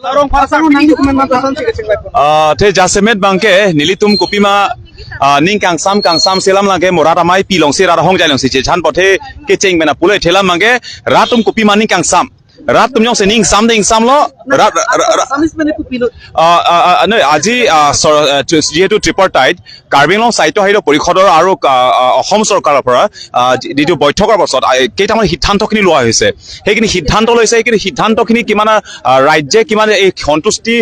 The jasemet bangke nilitum kupima ning kang sam kang sam selam langke morat amai pi long se ra hong jai long se chan pothe ke cheng mena pule thelam bangke ratum kupima ning kang sam ratum yong se ning sam ding sam lo rat। নহয়, আজি যিহেতু ট্ৰিপাৰ্টাইট কাৰ্বি আংলং স্বায়ত্ত শাসিত পৰিষদৰ আৰু অসম চৰকাৰৰ পৰা যিটো বৈঠকৰ পাছত কেইটামান সিদ্ধান্তখিনি লোৱা হৈছে, সেইখিনি সিদ্ধান্ত লৈছে। সেইখিনি সিদ্ধান্তখিনি কিমান ৰাজ্যে কিমান এই সন্তুষ্টি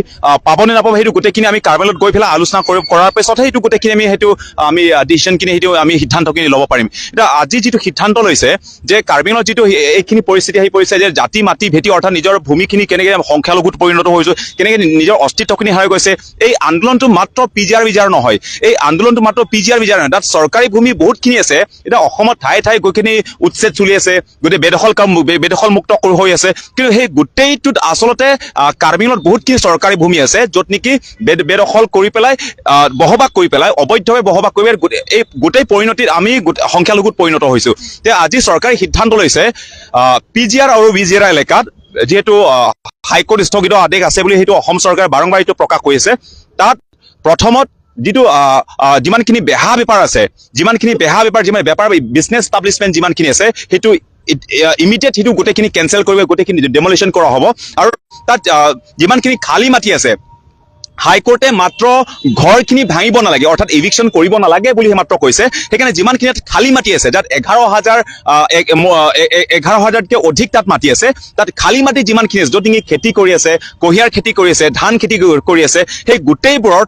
পাব নে নাপাব, সেইটো গোটেইখিনি আমি কাৰ্বি আংলঙত গৈ পেলাই আলোচনা কৰাৰ পিছতহে সেইটো গোটেইখিনি আমি সেইটো আমি ডিচিশ্যনখিনি, সেইটো আমি সিদ্ধান্তখিনি ল'ব পাৰিম। এতিয়া আজি যিটো সিদ্ধান্ত লৈছে যে কাৰ্বি আংলঙত যিটো এইখিনি পৰিস্থিতি আহি পৰিছে যে জাতি মাটি ভেটি অৰ্থাৎ নিজৰ ভূমিখিনি কেনেকৈ সংখ্যালঘুত পৰিণত হৈছোঁ, কেনেকৈ নিজৰ অস্তিত্বখিনি হেৰাই গৈছে, এই আন্দোলনটো মাত্ৰ পি জি আৰ বিজাৰ নহয়। এই আন্দোলনটো মাত্ৰ পি জি আৰ বিজাৰ নহয়, তাত চৰকাৰী ভূমি বহুতখিনি আছে। এতিয়া অসমত ঠায়ে ঠায়ে গোটেইখিনি উচ্ছেদ চলি আছে, গোটেই বেদখল কাম বেদখল মুক্ত হৈ আছে। কিন্তু সেই গোটেইটোত আচলতে কাৰ্বি আংলঙত বহুতখিনি চৰকাৰী ভূমি আছে, য'ত নেকি বেদখল কৰি পেলাই বসবাস কৰি পেলাই, অবৈধভাৱে বসবাস কৰি পেলাই এই গোটেই পৰিণতিত আমি সংখ্যালঘুত পৰিণত হৈছোঁ। এতিয়া আজি চৰকাৰে সিদ্ধান্ত লৈছে, পি জি আৰ আৰু বি জি আৰ এলেকাত যিহেতু হাইকোৰ্ট স্থগিত আদেশ আছে বুলি সেইটো অসম চৰকাৰে বাৰম্বাৰ এইটো প্ৰকাশ কৰিছে, তাত প্ৰথমত যিটো আহ, আহ, যিমানখিনি বেহা বেপাৰ আছে, যিমানখিনি বেহা বেপাৰ, যিমান বেপাৰ বিজনেছ এষ্টাব্লিছমেণ্ট যিমানখিনি আছে, সেইটো ইমিডিয়েট সেইটো গোটেইখিনি কেঞ্চেল কৰিব, গোটেইখিনি ডেমলিশ্যন কৰা হ'ব। আৰু তাত যিমানখিনি খালী মাটি আছে, হাইকোৰ্টে মাত্ৰ ঘৰখিনি ভাঙিব নালাগে, অৰ্থাৎ ইভিকশ্যন কৰিব নালাগে বুলি মাত্ৰ কৈছে। সেইকাৰণে যিমানখিনি ইয়াত খালী মাটি আছে, তাত 11,000তকৈ অধিক তাত মাটি আছে। তাত খালী মাটি যিমানখিনি আছে, য'ত নেকি খেতি কৰি আছে, কুঁহিয়াৰ খেতি কৰি আছে, ধান খেতি কৰি আছে, সেই গোটেইবোৰত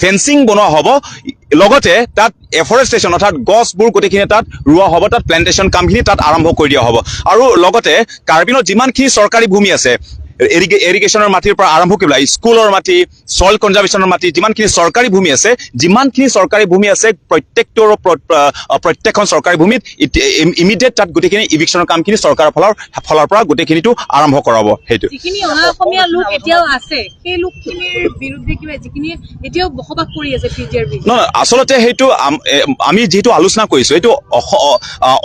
ফেন্সিং বনোৱা হ'ব। লগতে তাত এফৰেষ্টেশ্যন অৰ্থাৎ গছবোৰ গোটেইখিনি তাত ৰোৱা হ'ব, তাত প্লেণ্টেশ্যন কামখিনি তাত আৰম্ভ কৰি দিয়া হ'ব। আৰু লগতে কাৰ্বিঙত যিমানখিনি চৰকাৰী ভূমি আছে, এৰিগেশ্যনৰ মাটিৰ পৰা আৰম্ভ কৰি পেলাই স্কুলৰ মাটি, চইল কনজাৰ্ভেশ্যনৰ মাটি, যিমানখিনি চৰকাৰী ভূমি আছে, যিমানখিনি চৰকাৰী ভূমি আছে, প্ৰত্যেকটোৰ প্ৰত্যেকখন চৰকাৰী ভূমিত ইমিডিয়েট তাত গোটেইখিনি ইভিকশ্যনৰ কামখিনি চৰকাৰৰ ফালৰ পৰা গোটেইখিনিটো আৰম্ভ কৰাব সেইটো। যিখিনি অনা অসমীয়া লোক এতিয়াও আছে, সেই লোকখিনিৰ বিৰুদ্ধে কিবা, যিখিনি এতিয়াও বসবাস কৰি আছে পি জি আৰ বি? নহয়, আচলতে সেইটো আমি যিটো আলোচনা কৰিছো, এইটো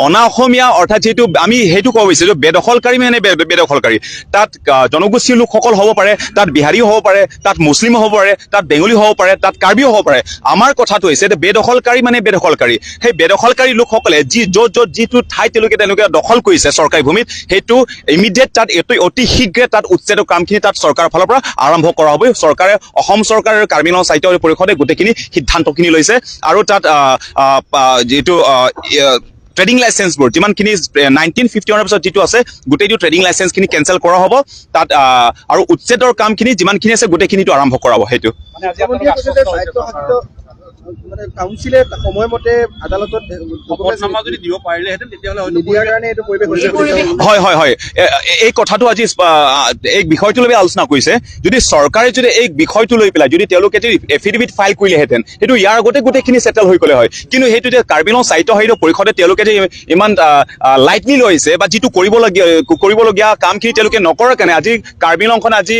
অনা অসমীয়া অৰ্থাৎ যিটো আমি সেইটো ক'ব বিচাৰিছো, বেদখলকাৰী মানে বেদখলকাৰী তাত জনগোষ্ঠীয় লোকসকল হ'ব পাৰে, তাত বিহাৰীও হ'ব পাৰে, তাত মুছলিমো হ'ব পাৰে, তাত বেংগলী হ'ব পাৰে, তাত কাৰ্বিও হ'ব পাৰে। আমাৰ কথাটো হৈছে যে বেদখলকাৰী মানে বেদখলকাৰী। সেই বেদখলকাৰী লোকসকলে যি য'ত য'ত যিটো ঠাইত তেওঁলোকে দখল কৰিছে চৰকাৰী ভূমিত, সেইটো ইমিডিয়েট তাত এইটো অতি শীঘ্ৰে তাত উচ্ছেদৰ কামখিনি তাত চৰকাৰৰ ফালৰ পৰা আৰম্ভ কৰা হ'ব। চৰকাৰে, অসম চৰকাৰ আৰু কাৰ্বি আংলং স্বায়ত্ত পৰিষদে গোটেইখিনি সিদ্ধান্তখিনি লৈছে। আৰু তাত আহ, আহ, আহ, যিটো ট্ৰেডিং লাইচেঞ্চবোৰ যিমানখিনি 1951ৰ পিছত যিটো আছে, গোটেইটো ট্ৰেডিং লাইচেঞ্চখিনি কেঞ্চেল কৰা হ'ব তাত। আৰু উচ্ছেদৰ কামখিনি যিমানখিনি আছে, গোটেইখিনিটো আৰম্ভ কৰাব সেইটো। মানে আজি আপোনালোকে মুখ্যমন্ত্ৰীয়ে কৈছে যে আশ্বস্ত হৈছে স্বায়ত্তশাসিত মানে কাউন্সিলে সময়মতে আদালতত শপতনামা যদি দিব পাৰিলেহেঁতেন, তেতিয়াহ'লে হয়তো নিদিয়াৰ কাৰণে এইটো পৰিৱেশ হৈছে বুলি তেওঁ হয়, এই কথাটো আজি এই বিষয়টো লৈ আলোচনা কৰিছে। যদি চৰকাৰে যদি এই বিষয়টো লৈ পেলাই যদি তেওঁলোকে যদি এফিডেভিট ফাইল কৰিলেহেঁতেন, সেইটো ইয়াৰ আগতে গোটেইখিনি ছেটেল হৈ গ'লে হয়। কিন্তু সেইটো যে কাৰ্বি আংলং স্বায়ত্তশাসিত পৰিষদে তেওঁলোকে যে ইমান লাইটলি লৈছে বা যিটো কৰিবলগীয়া কামখিনি তেওঁলোকে নকৰাৰ কাৰণে আজি কাৰ্বি আংলংখন আজি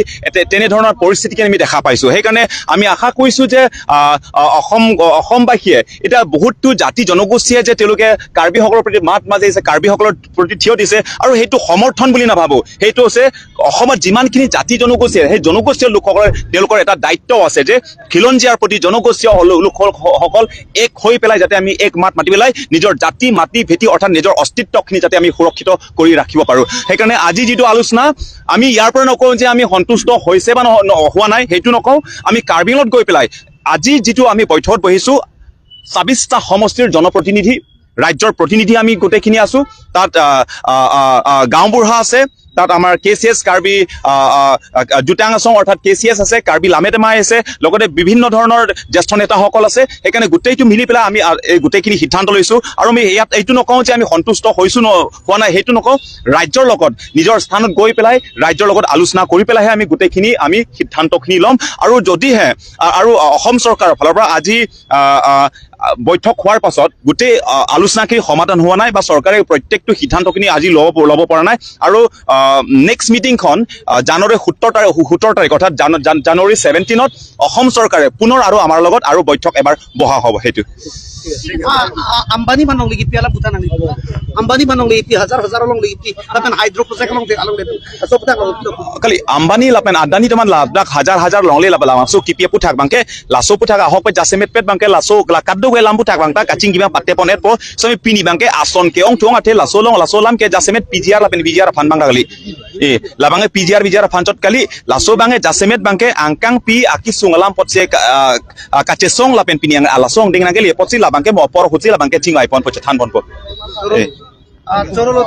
তেনেধৰণৰ পৰিস্থিতিকে আমি দেখা পাইছো। সেইকাৰণে আমি আশা কৰিছো যে আহ, আহ, অসম অসমবাসীয়ে এতিয়া বহুতো জাতি জনগোষ্ঠীয়ে যে তেওঁলোকে কাৰ্বিসকলৰ প্ৰতি মাত মাতিছে, কাৰ্বিসকলৰ প্ৰতি থিয় দিছে আৰু সেইটো সমৰ্থন বুলি নাভাবো। সেইটো হৈছে অসমত যিমানখিনি জাতি জনগোষ্ঠী আছে, সেই জনগোষ্ঠীয় লোকসকলৰ তেওঁলোকৰ এটা দায়িত্ব আছে যে খিলঞ্জীয়াৰ প্ৰতি জনগোষ্ঠীয় লোকসকল এক হৈ পেলাই যাতে আমি এক মাত মাতি পেলাই নিজৰ জাতি মাটি ভেটি অৰ্থাৎ নিজৰ অস্তিত্বখিনি যাতে আমি সুৰক্ষিত কৰি ৰাখিব পাৰো। সেইকাৰণে আজি যিটো আলোচনা, আমি ইয়াৰ পৰা নকওঁ যে আমি সন্তুষ্ট হৈছে বা হোৱা নাই, সেইটো নকওঁ। আমি কাৰ্বি আংলঙত গৈ পেলাই আজি যিটো আমি বৈঠকত বহিছো, 26টা সমষ্টিৰ জনপ্ৰতিনিধি, ৰাজ্যৰ প্ৰতিনিধি আমি গোটেইখিনি আছো। তাত আহ, আহ, আহ, আহ, গাঁওবুঢ়া আছে, তাত আমাৰ কে চি এছ কাৰ্বি জুটাং আছং অৰ্থাৎ কে চি এছ আছে, কাৰ্বি লামেটেমাই আছে, লগতে বিভিন্ন ধৰণৰ জ্যেষ্ঠ নেতাসকল আছে। সেইকাৰণে গোটেইটো মিলি পেলাই আমি এই গোটেইখিনি সিদ্ধান্ত লৈছো। আৰু আমি ইয়াত এইটো নকওঁ যে আমি সন্তুষ্ট হৈছো ন হোৱা নাই, সেইটো নকওঁ। ৰাজ্যৰ লগত নিজৰ স্থানত গৈ পেলাই ৰাজ্যৰ লগত আলোচনা কৰি পেলাইহে আমি গোটেইখিনি আমি সিদ্ধান্তখিনি ল'ম। আৰু যদিহে আৰু অসম চৰকাৰৰ ফালৰ পৰা আজি আহ, আহ, বৈঠক হোৱাৰ পাছত গোটেই আলোচনাখিনি সমাধান হোৱা নাই বা চৰকাৰে প্ৰত্যেকটো সিদ্ধান্তখিনি আজি ল'ব পৰা নাই। আৰু নেক্সট মিটিংখন জানুৱাৰী 17 তাৰিখ, অৰ্থাৎ জানুৱাৰী 17ত অসম চৰকাৰে পুনৰ আৰু আমাৰ লগত আৰু বৈঠক এবাৰ বহা হ'ব সেইটো। Ambani manong ligi piala butan ani Ambani manong ligi হাজাৰ হাজাৰ along ligi lapan hydro project along along so butan kali Ambani lapen Adani teman la dak হাজাৰ হাজাৰ longle la la so kipia puthak bangke laso puthak ahok pe jasemet pet bangke laso la kaddo ge lam puthak bangta kaching giba patte ponet po so mi pini bangke ason ke ong tuong athe laso long laso lam ke jasemet PGR lapen BGR phan bang kali e la bange PGR BGR phan chot kali laso bange jasemet bangke angkang pi akisung lam pot se kache song lapen pini ang alasong ding nangke li pot si la bangke mo por huchi la bangke chingai pon po chathan pon po e. চরল।